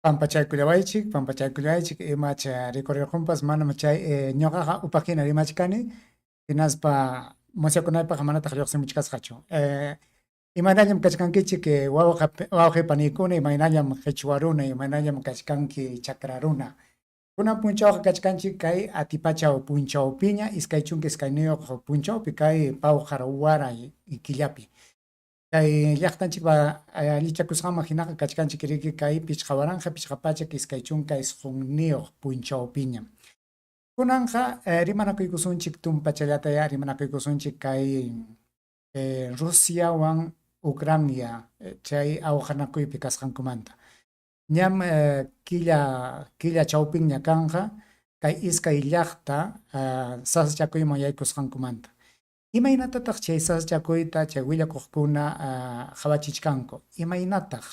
Pampachaykullawaychik, pampachaykullawaychik, imach rikurirqunpas manam chay ñuqaqa upaqhina rimachkani, hinaspa musyakunaypaqqa manataq lluqsimuchkasqachu. Imaynallam kachkankichik wawqa wawqi paniykuna, imaynallam qichwa runa, imaynallam kachkanki chakra runa. Kunan punchawqa kachkanchik kay atipachaw punchawpiña, 22 punchawpi kay pawqar waray killapi. Kay llaqtanchikpa allichakusqanman hinaqa kachkanchik riki kay 5529 punchawpiñam. Kunanqa rimanakuykusunchik tumpachallatayá rimanakuykusunchik kay Rusiawan Ucrania chay awqanakuypi kasqankumanta. Ñam killa killa chawpinña kanqa kay iskay llaqta sasachakuyman yaykusqankumanta. Imaynatataq chay sasachakuyta chay willakuqkuna qawachichkanku? Imaynataq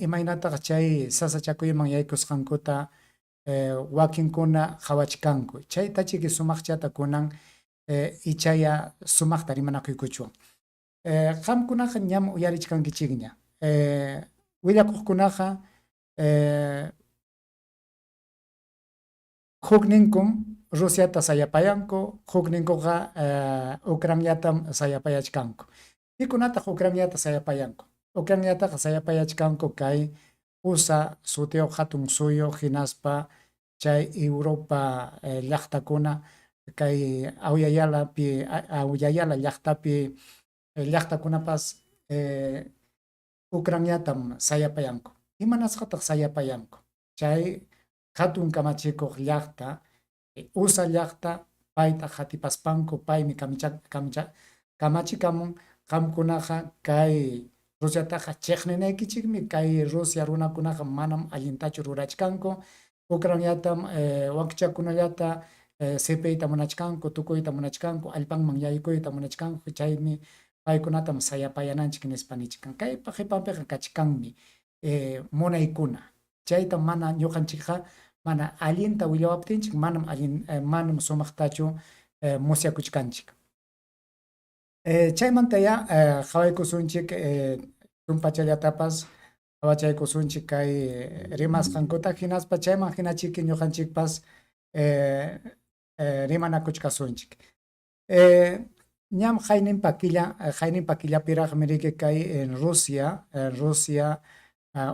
imaynataq chay sasachakuyman yaykusqankuta wakinkuna qawachkanku? Chaytachiki sumaqchata kunan ichaya sumaqta rimanakuykuchwan. Qamkunaqa ñam uyarichkankichikña. Willakuqkunaqa hukninkum Rusiata sayapayanku, hukninkuqa Ucraniatam sayapayachkanku. Pikunataq Ucraniata sayapayanku? Ucraniataqa sayapayachkanku kay USA sutiyuq hatun suyu hinaspa chay Europa llaqtakuna kay Awyayalapi Awyayala llaqtapi llaqtakunapas Ucraniatam sayapayanku. Imanasqataq sayapayanku? Chay hatun kamachikuq llaqta, USA llaqta payta qatipaspanku paymi kamachikamun, qamkunaqa kay Rusiataqa chiqninaykichikmi, kay Rusia runakunaqa manam allintachu rurachkanku, Ucraniatam wakchakunallata sipiyta munachkanku, tukuyta munachkanku, allpanman yaykuyta munachkanku, chaymi paykunatam sayapayananchik nispa nichkan. Kaypa qipanpiqa kachkanmi munaykuna. Chaytam mana ñuqanchikqa mana allinta willawaptinchik manam allin manam sumaqtachu musyakuchkanchik. Chaymantayá qawaykusunchik tumpachallatapas qawachaykusunchik kay rimasqankuta hinaspa chayman hinachiki ñuqanchikpas rimanakuchkasunchik. Ñam qayninpa killa qayninpa killapiraqmi riki kay Rusia Rusia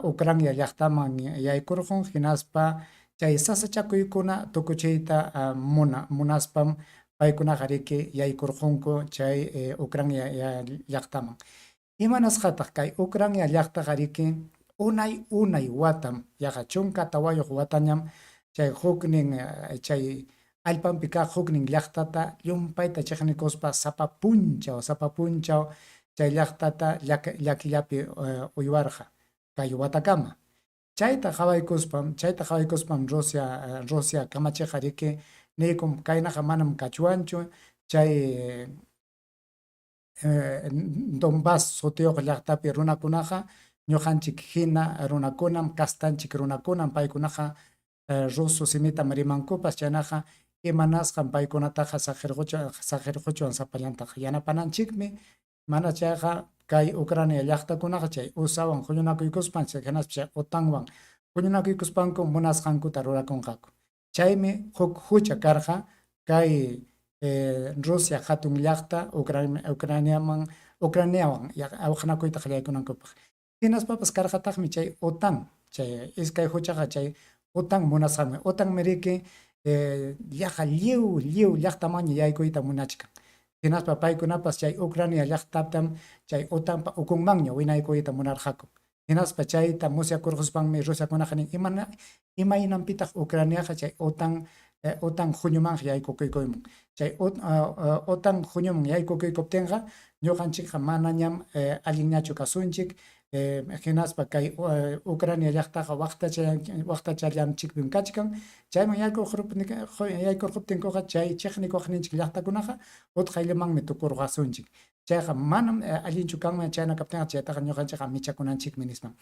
Ucrania llaqtaman yaykurqun hinaspa chay sasachakuykuna tukuchiyta muna munaspam paykunaqa riki yaykurqunku chay Ucrania llaqtaman. Imanasqataq kay Ucrania llaqtaqa riki unay unay watam, yaqa 14 watañam chay huknin chay allpanpi kaq huknin llaqtata llumpayta chiqnikuspa sapa punchaw sapa punchaw chay llaqtata llakillapi uywarqa kay watakama. Chayta qawaykuspam, chayta qawaykuspam Rusia Rusia kamachiqqa riki niykum kaynaqa manam kachwanchu chay Donbass sutiyuq llaqtapi runakunaqa ñuqanchik hina runakunam, castanchik runakunam, paykunaqa ruso simitam rimankupas, chaynaqa imanasqam paykunataqa saqirquchwan sapallantaqa yanapananchikmi, mana chayqa kay Ucrania llaqtakunaqa chay USAwan huñunakuykuspan hinaspa chay OTANwan huñunakuykuspankum munasqankuta rurakunqaku. Chaymi huk hucha karqa kay Rusia hatun llaqta Ucraniaman Ucraniawan awqanakuyta qallaykunankupaq. Hinaspapas karqataqmi chay OTAN, chay iskay huchaqa chay OTAN munasqanmi. OTANmi riki yaqa lliw lliw llaqtamanña yaykuyta munachkan. Hinaspa paykunapas chay Ucrania llaqtatam chay OTANpa ukunmanña winaykuyta munarqaku. Hinaspa chayta musyakurquspanmi Rusiakunaqa nin, imana imaynanpitaq Ucraniaqa chay OTAN OTAN huñumanqa yaykukuykuyman. Chay OTAN huñuman yaykukuykuptinqa ñuqanchikqa manañam allinñachu kasunchik hinaspa kay Ucrania llaqtaqa waqtachallanchikpim kachkan. Chayman yaykurquptinkuqa chay chiqnikuqninchik llaqtakunaqa utqayllamanmi tukurqasunchik. Chayqa manam allinchu kanman chayna kaptinqa chaytaqa ñuqanchikqa michakunanchikmi nispa.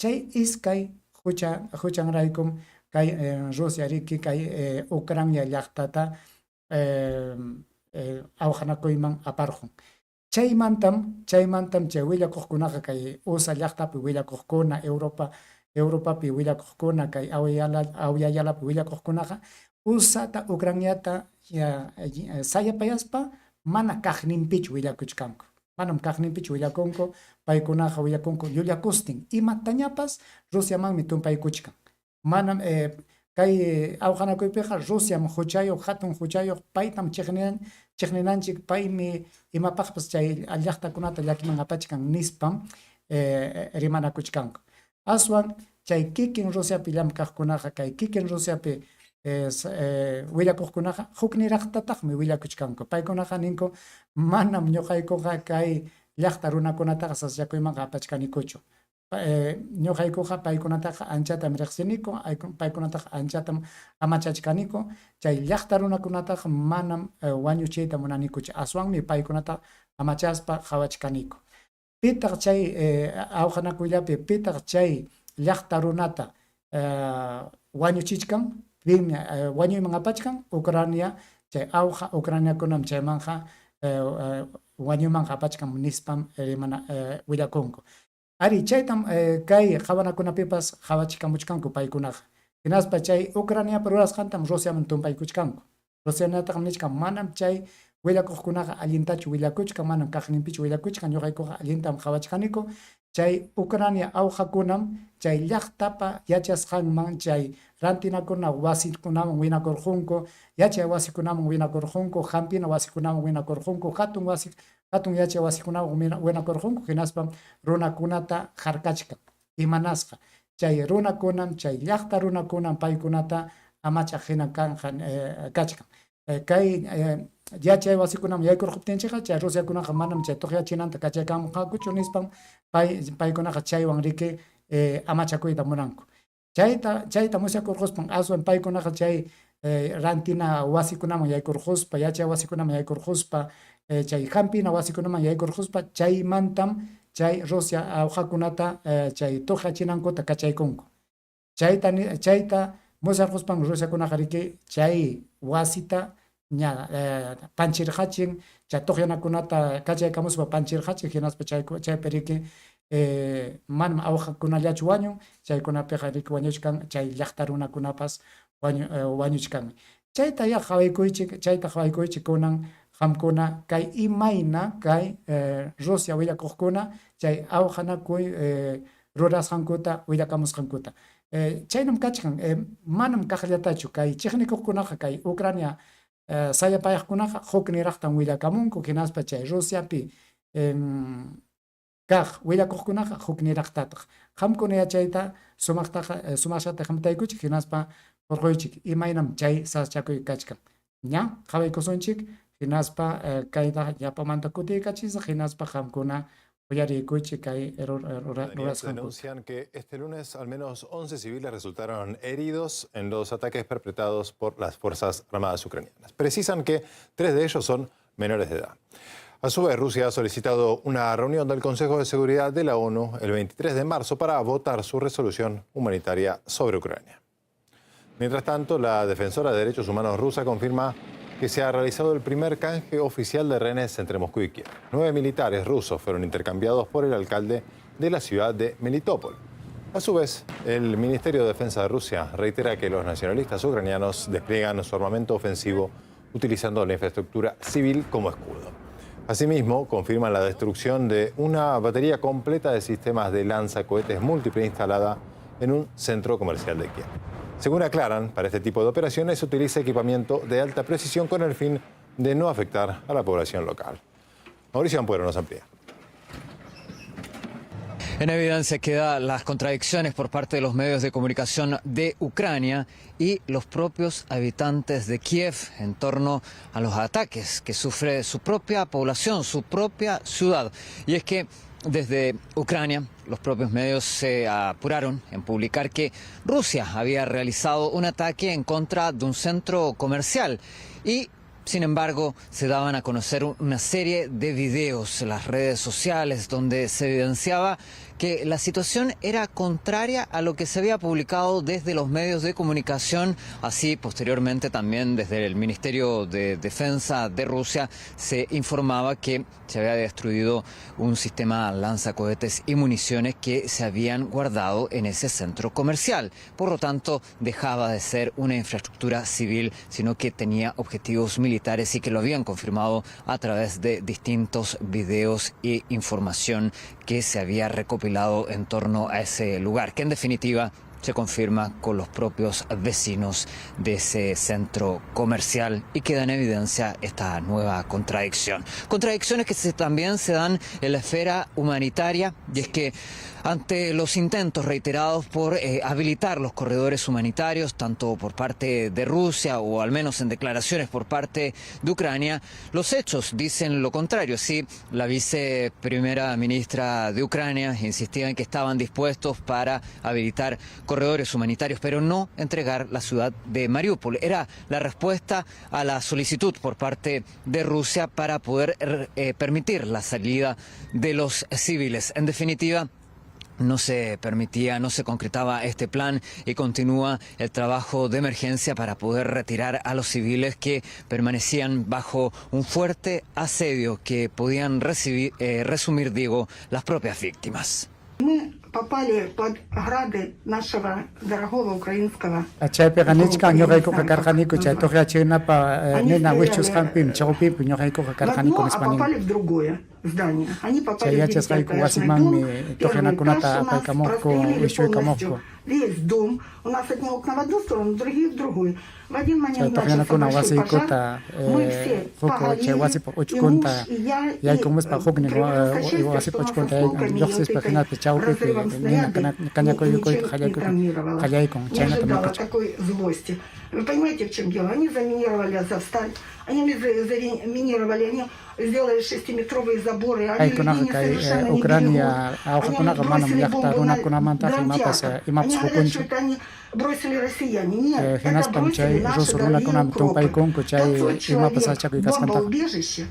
Chay iskay hucha huchanraykum kay Rusia riki kay Ucrania llaqtata awqanakuyman aparqun. Chaymantam chaymantam chay willakuqkunaqa kay USA llaqtapi willakuqkuna, Europa Europapi willakuqkuna, kay Awya Yalapi willakuqkunaqa usata Ucraniata sayapayaspa mana kaqninpichu willakuchkanku. Manam kaqninpichu willakunku, paykunaqa willakunku llullakustin, imatañapas Rusiamanmi tumpaykuchkan. Manam kay awqanakuypiqa Rusiam huchayuq, hatun huchayuq, paytam chiqninanchik, paymi imapaqpas chay llaqtakunata llakiman apachkan nispam rimanakuchkanku. Aswan chay kikin Rusiapi llamkaqkunaqa, kay kikin Rusiapi willakuqkunaqa hukniraqtataqmi willakuchkanku. Paykunaqa ninku, manam ñuqaykuqa kay llaqta runakunataqa sasachakuymanqa apachkanikuchu. Ñuqaykuqa paykunataqa anchatam riqsiniku, paykunataqa anchatam amachachkaniku, chay llaqta runakunataqa manam wañuchiyta munanikuchu, aswanmi paykunata amachaspa qawachkaniku. Pitaq chay awqanakuyllapi, pitaq chay llaqta runata wañuchichkan, pim wañuyman apachkan? Ucrania, chay awqa Ucraniakunam chaymanqa wañuymanqa apachkan nispam rimana willakunku. Ari, chaytam kay qawanakunapipas qawachikamuchkanku paykunaqa. Hinaspa chay Ucraniapa rurasqantam Rusiaman tumpaykuchkanku. Rusiañataqmi nichkan, manam chay willakuqkunaqa allintachu willakuchkan, manam kaqninpichu willakuchkan, ñuqaykuqa allintam qawachkaniku. Chay Ucrania awqakunam chay llaqtapa yachasqanman, chay rantinakuna wasikunaman winakurqunku, yachay wasikunaman winakurqunku, hampina wasikunaman winakurqunku, hatun wasi hatun yachay wasikunaman winakurqunku, hinaspam runakunata harkachkan. Imanasqa? Chay runakunam, chay llaqta runakunam paykunata amachaq hina kanqa kachkan. Kay yachay wasikunaman yaykurquptinchikqa chay Rusiakunaqa manam chay tuqyachinanta kachaykamunqakuchu nispam paykunaqa chaywan riki amachakuyta munanku. Chayta chayta musyakurquspan aswan paykunaqa chay rantina wasikunaman yaykurquspa, yachay wasikunaman yaykurquspa, chay hampina wasikunaman yaykurquspa chaymantam chay Rusia awqakunata chay tuqyachinankuta kachaykunku. Chayta chayta musyarquspan Rusiakunaqa riki chay wasita ña panchirqachin, chay tuqyanakunata kachaykamuspa panchirqachin, hinaspa chaypi riki manam awqakunallachu wañun, chaykunapiqa riki wañuchkan chay llaqta runakunapas wañuchkanmi. Chaytayá qawaykuychik, chayta qawaykuychik kunan qamkuna kay imayna kay Rusia willakuqkuna chay awqanakuy rurasqankuta willakamusqankuta. Chaynam kachkan, manam kaqllatachu kay chiqnikuqkunaqa kay Ucrania sayapayaqkunaqa hukniraqtam willakamunku, hinaspa chay Rusiapi kaq willakuqkunaqa hukniraqtataq. Qamkuna yachayta sumaqtaqa sumaqllata hamutaykuchik hinaspa hurquychik imaynam chay sasachakuy kachkan. Ña qawaykusunchik hinaspa kayta yapamanta kutiykachisaq hinaspa qamkuna uyariykuchik kay rurasqankuta. Denuncian que este lunes al menos 11 civiles resultaron heridos en los ataques perpetrados por las Fuerzas Armadas ucranianas. Precisan que 3 de ellos son menores de edad. A su vez, Rusia ha solicitado una reunión del Consejo de Seguridad de la ONU el 23 de marzo para votar su resolución humanitaria sobre Ucrania. Mientras tanto, la defensora de derechos humanos rusa confirma que se ha realizado el primer canje oficial de rehenes entre Moscú y Kiev. 9 militares rusos fueron intercambiados por el alcalde de la ciudad de Melitopol. A su vez, el Ministerio de Defensa de Rusia reitera que los nacionalistas ucranianos despliegan su armamento ofensivo utilizando la infraestructura civil como escudo. Asimismo, confirman la destrucción de una batería completa de sistemas de lanzacohetes múltiple instalada en un centro comercial de Kiev. Según aclaran, para este tipo de operaciones se utiliza equipamiento de alta precisión con el fin de no afectar a la población local. Mauricio Ampuero nos amplía. En evidencia quedan las contradicciones por parte de los medios de comunicación de Ucrania y los propios habitantes de Kiev en torno a los ataques que sufre su propia población, su propia ciudad. Y es que desde Ucrania, los propios medios se apuraron en publicar que Rusia había realizado un ataque en contra de un centro comercial y, sin embargo, se daban a conocer una serie de videos en las redes sociales donde se evidenciaba que que la situación era contraria a lo que se había publicado desde los medios de comunicación. Así, posteriormente también desde el Ministerio de Defensa de Rusia se informaba que se había destruido un sistema lanzacohetes y municiones que se habían guardado en ese centro comercial. Por lo tanto, dejaba de ser una infraestructura civil, sino que tenía objetivos militares y que lo habían confirmado a través de distintos videos e información que se había recopilado en torno a ese lugar, que en definitiva se confirma con los propios vecinos de ese centro comercial y queda en evidencia esta nueva contradicción. Contradicciones que también se dan en la esfera humanitaria, y es que ante los intentos reiterados por habilitar los corredores humanitarios, tanto por parte de Rusia o al menos en declaraciones por parte de Ucrania, los hechos dicen lo contrario. Sí, la viceprimera ministra de Ucrania insistía en que estaban dispuestos para habilitar corredores humanitarios, pero no entregar la ciudad de Mariupol. Era la respuesta a la solicitud por parte de Rusia para poder permitir la salida de los civiles. En definitiva, no se permitía, no se concretaba este plan y continúa el trabajo de emergencia para poder retirar a los civiles que permanecían bajo un fuerte asedio que podían resumir, digo, las propias víctimas. Мы попали под грады нашего дорогого украинского Chaypiqa nichkan ñuqaykuqa karqaniku chay tuqyachinapa nina wischusqanpim chawpipi ñuqaykuqa в karqaniku одно, а nispa nin. попали в другое здание. Они попали Chay в yachasqayku девятиэтажный wasimanmi дом, первый этаж tuqyanakunata у нас apaykamuqku, прострелили wischuykamuqku. полностью весь дом. У нас одни окна в одну сторону, другие в другую. В один Chay момент начался tuqyanakuna большой пожар. wasiykuta Мы все huku chay погорели, wasipa и муж, uchkunta и я, и yaykumuspa huknin превеликое счастье, wasipa что у нас uchkunta осколками и вот lluqsispa этой hinapi chawpipi разрывом nina снаряда kañakuyukuyta ничем не qallaykun травмировало. qallaykun Не chaynata ожидала ñuqachu. такой злости. Вы понимаете, в чем дело? Они заминировали Азовсталь, они заминировали, они сделали шестиметровые заборы, они людей Paykunaqa не kay совершенно не Ucrania берегут. Они awqakunaqa manam бросили llaqta бомбу на runakunamantaqa imapas драмтеатр. imapas Они говорят, что hukunchu. это они бросили россияне. Нет, это Hinaspam бросили chay наши ruso дорогие runakunam укропы. tumpaykunku chay 500 imapas человек sachakuy kasqantaqa. бомбоубежище.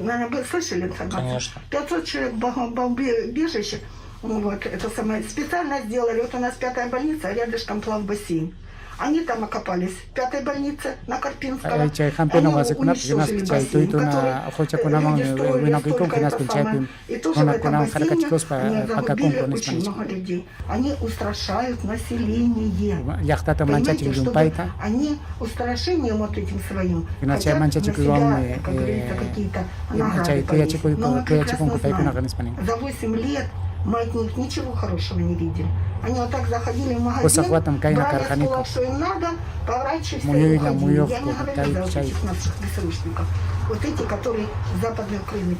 Наверное, вы слышали информацию? Конечно. 500 человек бомбоубежище. Вот, это самое. Специально сделали. Вот у нас пятая больница, а рядышком плавбассейн. Они там окопались. В пятой больнице на Карпинского. Chay hampina Они wasikunapi уничтожили hinaspa chay бассейн, tuytuna который quchakunaman люди строили winakuykunku столько, это hinaspam самое. chaypim И тоже в этом runakunawan бассейне harkachikuspa они pakakunku загубили nispa очень nichka. много людей. Они устрашают население. Llaqtata Понимаете, manchachin чтобы llumpayta. они устрашением вот этим своим Hina chay хотят на manchachikuywanmi себя, как говорится, какие-то chay награды повесить. Но мы kuyachikunku прекрасно paykunaqa знаем, nispa nin. за 8 лет мы от них ничего хорошего не видели. Они вот так заходили в магазин, Pusaq watam kayna брали с karqaniku. полок, что им надо, поворачивались и Muyuylla уходили. Я muyuqku не говорю kay за вот chay этих наших ГСУшников. Вот эти, которые с Западной Украины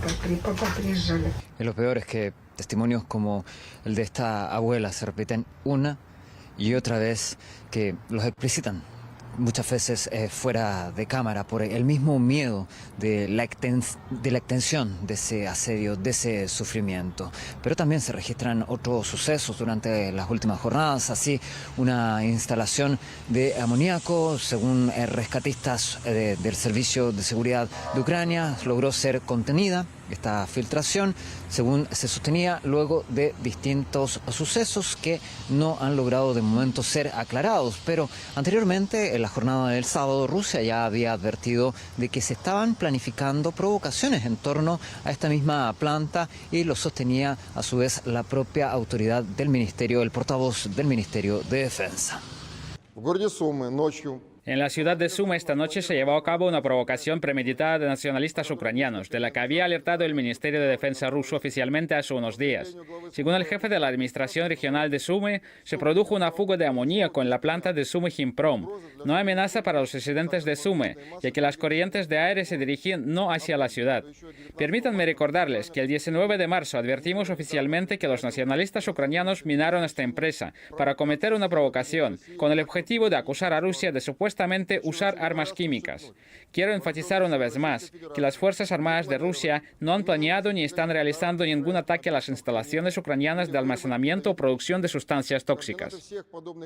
приезжали. Y lo peor es que testimonios como el de esta abuela se repiten una y otra vez, que los explicitan muchas veces fuera de cámara por el mismo miedo de la extensión de ese asedio, de ese sufrimiento. Pero también se registran otros sucesos durante las últimas jornadas, así una instalación de amoníaco, según rescatistas del Servicio de Seguridad de Ucrania, logró ser contenida esta filtración, según se sostenía, luego de distintos sucesos que no han logrado de momento ser aclarados. Pero anteriormente, en la jornada del sábado, Rusia ya había advertido de que se estaban planificando provocaciones en torno a esta misma planta y lo sostenía a su vez la propia autoridad del ministerio, el portavoz del Ministerio de Defensa. В городе Сумы ночью En la ciudad de Suma esta noche se llevó a cabo una provocación premeditada de nacionalistas ucranianos, de la que había alertado el Ministerio de Defensa ruso oficialmente hace unos días. Según el jefe de la Administración Regional de Sumy, se produjo una fuga de amoníaco en la planta de Sumy Khimprom. No hay amenaza para los residentes de Sumy, ya que las corrientes de aire se dirigían no hacia la ciudad. Permítanme recordarles que el 19 de marzo advertimos oficialmente que los nacionalistas ucranianos minaron esta empresa para cometer una provocación, con el objetivo de acusar a Rusia de supuesta supuestamente usar armas químicas. Quiero enfatizar una vez más que las Fuerzas Armadas de Rusia no han planeado ni están realizando ningún ataque a las instalaciones ucranianas de almacenamiento o producción de sustancias tóxicas.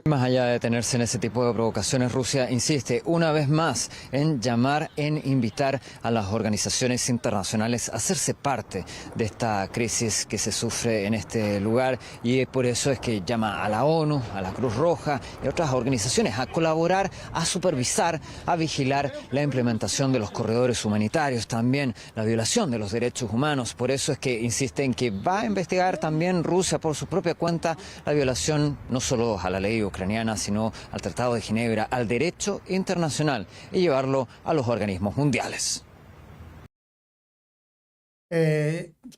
Más allá de detenerse en ese tipo de provocaciones, Rusia insiste una vez más en llamar, en invitar a las organizaciones internacionales a hacerse parte de esta crisis que se sufre en este lugar, y por eso es que llama a la ONU, a la Cruz Roja y a otras organizaciones a colaborar, a supervisar, a vigilar la implementación de los corredores humanitarios, también la violación de los derechos humanos. Por eso es que insiste en que va a investigar también Rusia por su propia cuenta la violación no solo a la ley ucraniana, sino al Tratado de Ginebra, al derecho internacional y llevarlo a los organismos mundiales.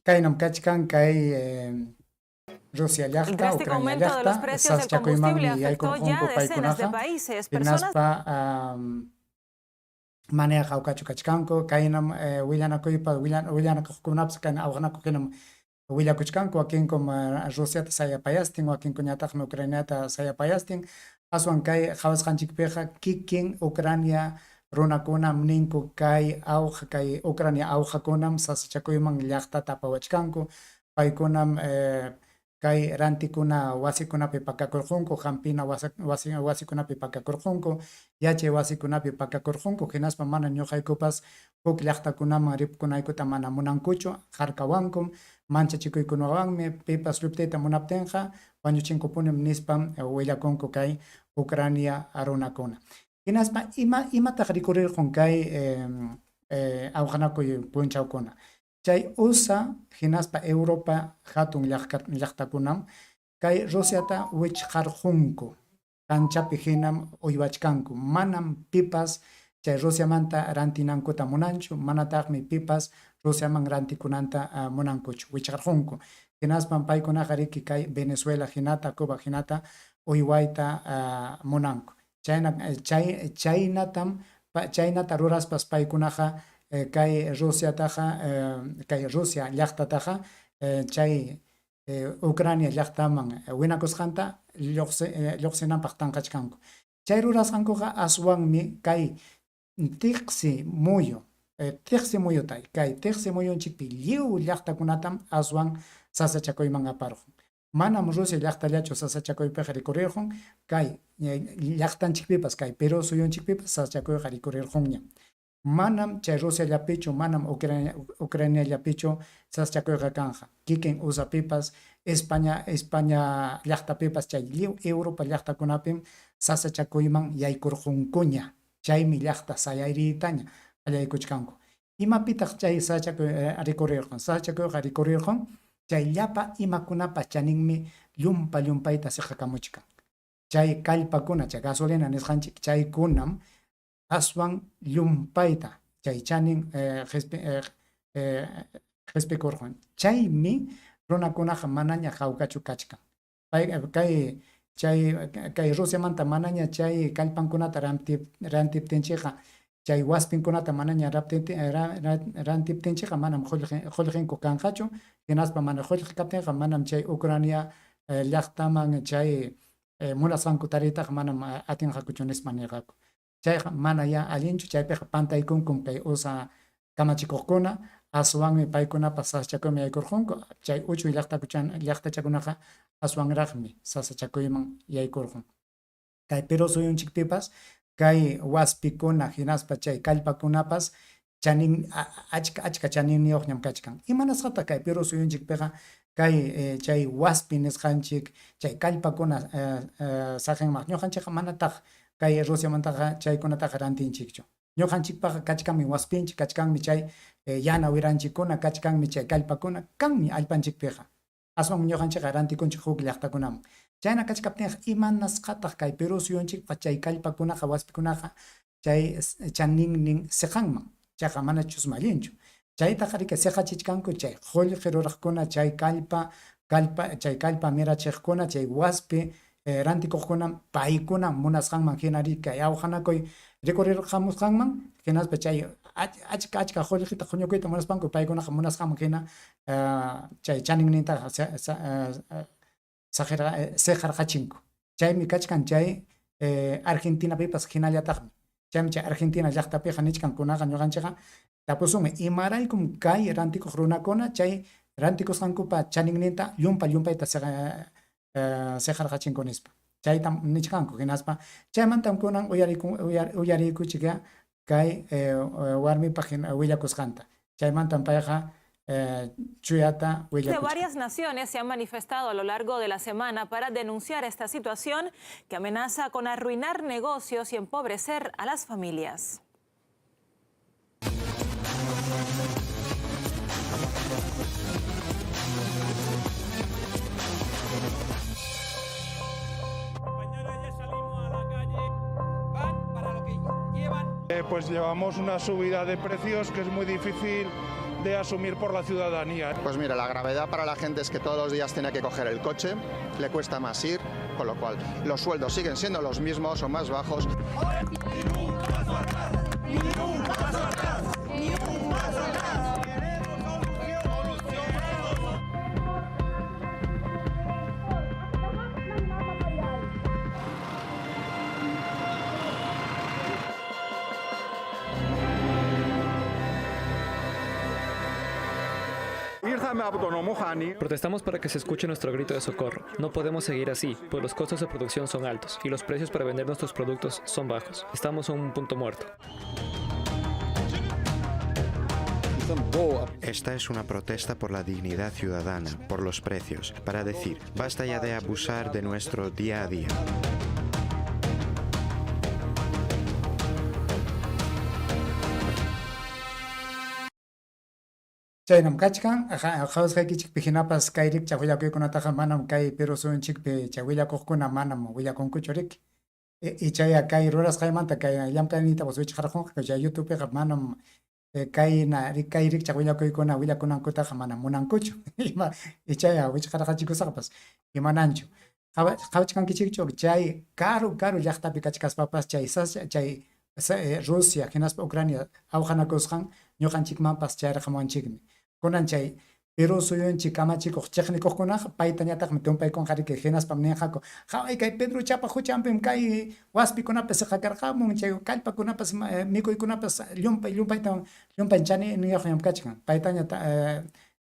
Kaynam kachkan kay Rusia El llaqta, drástico Ucrania aumento de los llaqta, precios del combustible sasachakuymanmi afectó ya yaykurqunku a decenas de paykunaqa, países. Personas hinaspa mana hawkachu kachkanku, kaynam willanakuypa willanakuqkunapas kayna awqanakuq hinam willakuchkanku, wakinkum Rusiata sayapayastin, wakinkuñataqmi Ucraniata sayapayastin, aswan kay qhawasqanchikpiqa kikin Ucrania runakunam ninku kay awqa, kay Ucrania awqakunam sasachakuyman llaqtata apawachkanku, paykunam kay rantikuna wasikunapi pakakurqunku, hampina wasikunapi pakakurqunku, yachay wasikunapi pakakurqunku, hinaspa mana ñuqaykupas huk llaqtakunaman ripukunaykuta mana munankuchu, harkawankum, manchachikuykunawanmi, pipas lluptiyta munaptinqa wañuchinkupunim nispam willakunku kay Ucrania runakuna. Hinaspa imataq rikurirqun kay awqanakuy punchawkuna. Chay USA hinaspa Europa hatun llaqtakunam kay Rusiata wichqarqunku, kanchapi hinam uywachkanku, manam pipas chay Rusiamanta rantinankuta munanchu, manataqmi pipas Rusiaman rantikunanta munankuchu, wichqarqunku. Hinaspam paykunaqa riki kay Venezuela hinata, Cuba hinata uywayta munanku. Chaynata ruraspas paykunaqa kay Rusiataqa, kay Rusia llaqtataqa chay Ucrania llaqtaman winakusqanta lluqsinanpaq tanqachkanku. Chay rurasqankuqa aswanmi kay tiqsi muyu, tiqsi muyuta, kay tiqsi muyunchikpi lliw llaqtakunatam aswan sasachakuyman aparqun. Manam Rusia llaqtallachu sasachakuypiqa rikurirqun, kay llaqtanchikpipas, kay Perú suyunchikpipas sasachakuyqa rikurirqunña. Manam chay Rusiallapichu, manam Ucraniallapichu sasachakuyqa kanja. Kikin USApipas, España llaqtapipas, chay lliw Europa llaqtakunapim sasachakuyman yaykurqunkuña. Chaymi llaqta sayariytaña qallaykuchkanku. Imapitaq chay sasachakuy rikurirqun? Sasachakuyqa rikurirqun chay llapa imakunapa chaninmi llumpa llumpayta siqakamuchkan. Chay kallpakuna, chay gasolina nisqanchik, chaykunam aswan llumpayta chay chanin qispikurqun. Chaymi runakunaqa manaña hawkachu kachkan. Kay Rusiamanta manaña chay kallpankunata rantiptinchikqa, chay waspinkunata manaña rantiptinchikqa manam qullqinku kanqachu, hinaspa mana qullqi kaptinqa manam chay Ucrania llaqtaman chay munasqanku tariytaqa manam atinqakuchu nispa nirqaku. Chayqa mana ya allinchu, chaypiqa pantaykunkum kay USA kamachikuqkuna, aswanmi paykunapas sasachakuyman yaykurqunku, chay uchuy llaqtachakunaqa aswanraqmi sasachakuyman yaykurqun. Kay Perú suyunchikpipas kay waspikuna hinaspa chay kallpakunapas chanin achka chaninniyuqñam kachkan. Imanasqataq kay Perú suyunchikpiqa kay chay waspi nisqanchik, chay kallpakuna saqinmaq? Ñuqanchikqa manataq kay Rusiamantaqa chaykunataqa rantinchikchu. Ñuqanchikpaqa kachkanmi waspinchik, kachkanmi chay yana wiranchikkuna, kachkanmi chay kallpakuna, kanmi allpanchikpiqa. Aswanmi ñuqanchikqa rantikunchik huk llaqtakunaman. Chayna kachkaptinqa imanasqataq kay Perú suyunchikpa chay kallpakunaqa, waspikunaqa chay chaninnin siqanman? Chayqa manachusmi allinchu. Chaytaqa riki siqachichkanku chay qullqi ruraqkuna, chay kallpa chay kallpa mirachiqkuna, chay waspi rantikuqkuna, paykuna munasqanman hina riki kay awqanakuy rikurirqamusqanman, hinaspa chay achka qullqita huñukuyta munaspanku paykunaqa munasqanman hina chay chaninnintaqa siqarqachinku. Chaymi kachkan chay Argentinapipas hinallataqmi. Chaymi chay Argentina llaqtapiqa nichkankunaqa ñuqanchikqa tapusunmi imaraykum kay rantikuq runakuna chay rantikusqankupa chaninninta llumpa llumpayta siqarqachinku nispa. Chaytam nichkanku hinaspa chaymantam kunan uyariykuchik kay warmipaq willakusqanta. Chaymantam payqa chuyata De varias naciones se han manifestado a lo largo de la semana para denunciar esta situación que amenaza con arruinar negocios y empobrecer a las familias. Pues llevamos una subida de precios que es muy difícil de asumir por la ciudadanía. Pues mira, la gravedad para la gente es que todos los días tiene que coger el coche, le cuesta más ir, con lo cual los sueldos siguen siendo los mismos o más bajos. Ni un paso atrás, ni un paso atrás, ni un paso atrás. Protestamos para que se escuche nuestro grito de socorro. No podemos seguir así, pues los costos de producción son altos y los precios para vender nuestros productos son bajos. Estamos en un punto muerto. Esta es una protesta por la dignidad ciudadana, por los precios, para decir, basta ya de abusar de nuestro día a día. Chaynam kachkan, qhawasqaykichikpi hinapas kay rikchaq willakuykunataqa manam kay Perú suyunchikpi chay willakuqkuna manam willakunkuchu riki. Ichaya kay rurasqaymanta kay llamk'ayniytapas wichqarqunqa chay YouTubepiqa manam kayna kay rikchaq willakuykuna willakunankutaqa manam munankuchu. Ima ichaya wichqarqachikusaqpas imananchu. Qhawachkankichikchu chay karu karu llaqtapi kachkaspapas chay chay Rusia hinaspa Ucrania awqanakusqan ñuqanchikmanpas chayraqamuwanchikmi. Kunan chay Perú suyunchik kamachikuq chiqnikuqkunaqa paytañataqmi tumpaykunqa riki hinaspam ninqaku qhaway kay Pedrochapa huchanpim kay waspikunapas siqakarqamun chay kallpakunapas mikuykunapas llumpay llumpaytam llumpay chaniyuqñam kachkan paytaña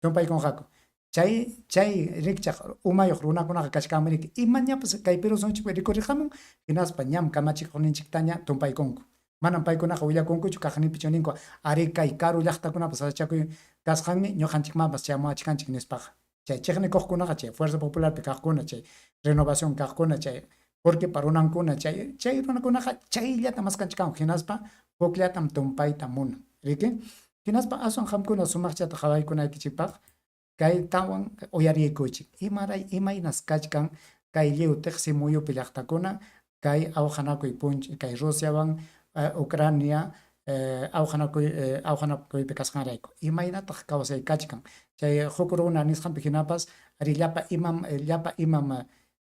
tumpaykunqaku. Chay chay rikchaq umayuq runakunaqa kachkanmi riki imañapas kay Perú suyunchikpi rikuriqamun hinaspa ñam kamachikuqninchiktaña tumpaykunku. Manam paykunaqa willakunkuchu kaqninpichu ninku ari kay karu llaqtakunapas sasachakuy kasqanmi ñuqanchikmanpas chayamuwachkanchik nispaqa. Chay chiqnikuqkunaqa chay Fuerza Popularpi kaqkuna chay Renovación kaqkuna chay porque runankuna chay chay runakunaqa chayllata maskanchkanku hinaspa hukllatam tumpayta munan riki. Hinaspa aswan qamkuna sumaqchata qhawaykunaykichikpaq kaytawan uyariykuchik imaray imaynas kachkan kay lliw tiqsi muyupi llaqtakuna kay awqanakuy punch kay Rusiawan Ucrania awqanakuypi kasqanrayku imaynataq kawsay kachkan chay huk runa nisqanpi hinapas ari llapa imam llapa imam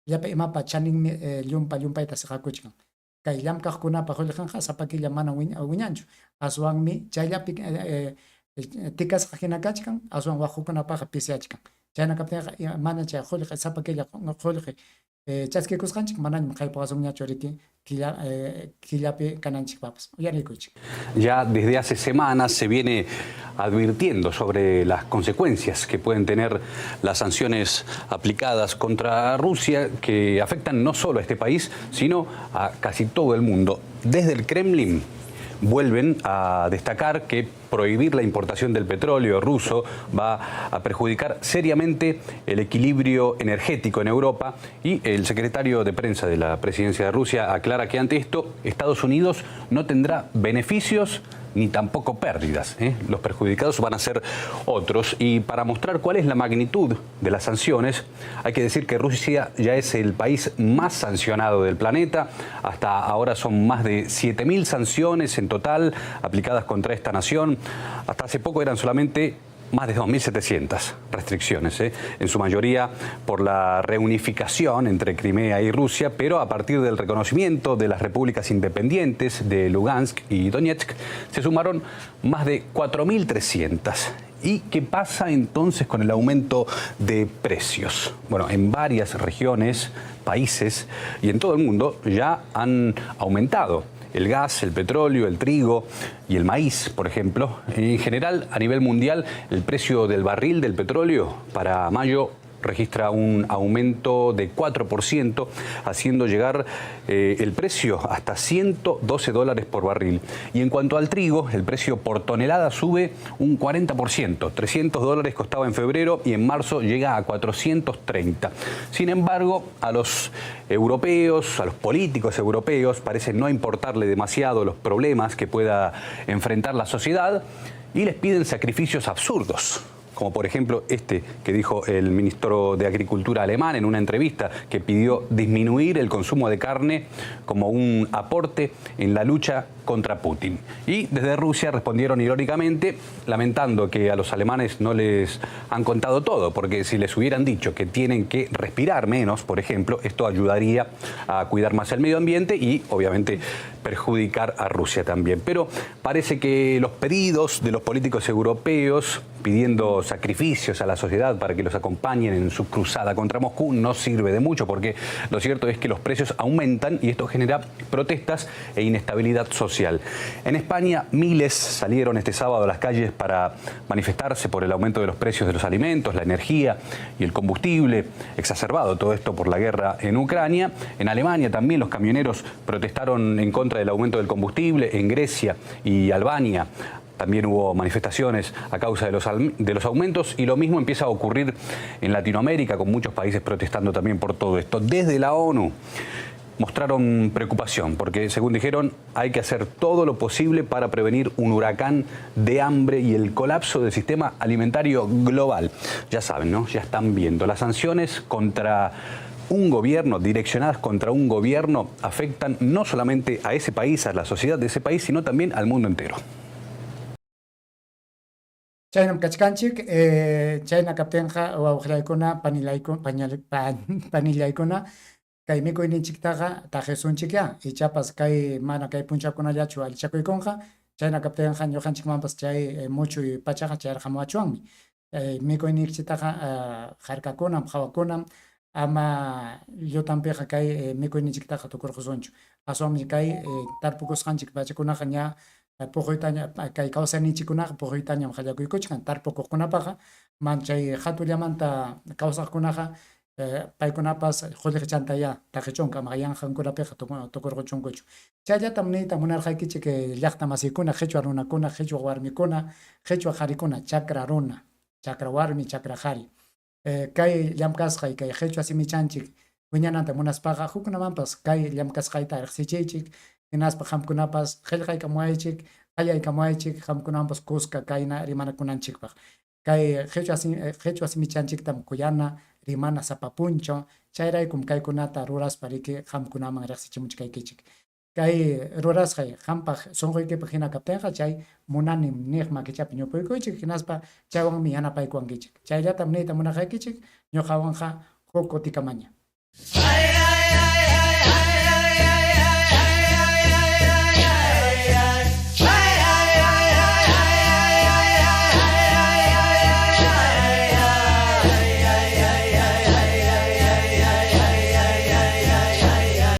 llapa imapa chaninmi llumpa llumpayta siqakuchkan kay llamk'aqkunapa qullqinqa sapa killa mana wiñanchu aswanmi chayllapi tikasqa hina kachkan aswan waqhukunapaqa pisiyachkan chayna kaptinqa mana chay qullqi sapa killa qullqi chaskikusqanchik manañam qaypawasunñachu riki killapi kananchikpapas uyariykuchik. Ya desde hace semanas se viene advirtiendo sobre las consecuencias que pueden tener las sanciones aplicadas contra Rusia, que afectan no solo a este país, sino a casi todo el mundo. Desde el Kremlin vuelven a destacar que prohibir la importación del petróleo ruso va a perjudicar seriamente el equilibrio energético en Europa, y el secretario de prensa de la presidencia de Rusia aclara que ante esto Estados Unidos no tendrá beneficios ni tampoco pérdidas, ¿eh? Los perjudicados van a ser otros. Y para mostrar cuál es la magnitud de las sanciones, hay que decir que Rusia ya es el país más sancionado del planeta. Hasta ahora son más de 7.000 sanciones en total aplicadas contra esta nación. Hasta hace poco eran solamente más de 2.700 restricciones, ¿eh? En su mayoría por la reunificación entre Crimea y Rusia, pero a partir del reconocimiento de las repúblicas independientes de Lugansk y Donetsk, se sumaron más de 4.300. ¿Y qué pasa entonces con el aumento de precios? Bueno, en varias regiones, países y en todo el mundo ya han aumentado el gas, el petróleo, el trigo y el maíz, por ejemplo. En general, a nivel mundial, el precio del barril del petróleo para mayo registra un aumento de 4%, haciendo llegar el precio hasta 112 dólares por barril. Y en cuanto al trigo, el precio por tonelada sube un 40%. 300 dólares costaba en febrero y en marzo llega a 430. Sin embargo, a los europeos, a los políticos europeos, parece no importarle demasiado los problemas que pueda enfrentar la sociedad y les piden sacrificios absurdos como por ejemplo este que dijo el ministro de Agricultura alemán en una entrevista, que pidió disminuir el consumo de carne como un aporte en la lucha contra Putin. Y desde Rusia respondieron irónicamente, lamentando que a los alemanes no les han contado todo, porque si les hubieran dicho que tienen que respirar menos, por ejemplo, esto ayudaría a cuidar más el medio ambiente y obviamente perjudicar a Rusia también. Pero parece que los pedidos de los políticos europeos pidiendo sacrificios a la sociedad para que los acompañen en su cruzada contra Moscú no sirve de mucho, porque lo cierto es que los precios aumentan y esto genera protestas e inestabilidad social. En España, miles salieron este sábado a las calles para manifestarse por el aumento de los precios de los alimentos, la energía y el combustible, exacerbado todo esto por la guerra en Ucrania. En Alemania también los camioneros protestaron en contra del aumento del combustible. En Grecia y Albania también hubo manifestaciones a causa de los aumentos y lo mismo empieza a ocurrir en Latinoamérica, con muchos países protestando también por todo esto. Desde la ONU mostraron preocupación porque, según dijeron, hay que hacer todo lo posible para prevenir un huracán de hambre y el colapso del sistema alimentario global. Ya saben, ¿no? Ya están viendo. Las sanciones contra un gobierno, direccionadas contra un gobierno, afectan no solamente a ese país, a la sociedad de ese país, sino también al mundo entero. Chaynam kachkanchik, chayna kaptinqa wawqillaykuna panillaykuna kay mikuyninchiktaqa taqisunchikyá, ichapas kay mana kay punchawkunallachu allichakuykunqa, chayna kaptinqa ñuqanchikmanpas chay muchuy pachaqa chayarqamuwachuwanmi. Mikuyninchiktaqa harkakunam, qhawakunam, ama llutanpiqa kay mikuyninchiktaqa tukurqusunchu. Aswanmi kay tarpukusqanchik pachakunaqa ña puquytaña kay kawsayninchikkunaqa puquytañam qallakuykuchkan tarpukuqkunapaqa man chay hatullamanta kawsaqkunaqa paykunapas qullqichantayá taqichunku ama yanqankunapiqa tukurquchunkuchu. Chayllatam niyta munarqaykichik llaqta masiykuna, qhichwa runakuna, qhichwa warmikuna, qhichwa qharikuna, chakra runa, chakra warmi, chakra qhari. Kay llamk'asqay kay qhichwa simichanchik wiñananta munaspaqa hukkunamanpas kay llamk'asqayta riqsichiychik, hinaspa qamkunapas qillqaykamuwaychik, qallaykamuwaychik, qamkunamanpas kuska kayna rimanakunanchikpaq. Kay qhichwa simichanchiktam kuyana, rimana sapa punchaw, chayraykum kaykunata ruraspa riki qamkunaman riqsichimuchkaykichik. Kay rurasqay qampaq sunquykipaq hina kaptinqa chay munanim niq makichapi ñupuykuychik, hinaspa chaywanmi yanapaykuwankichik. Chayllatam niyta munarqaykichik, ñuqawanqa huk kutikamaña.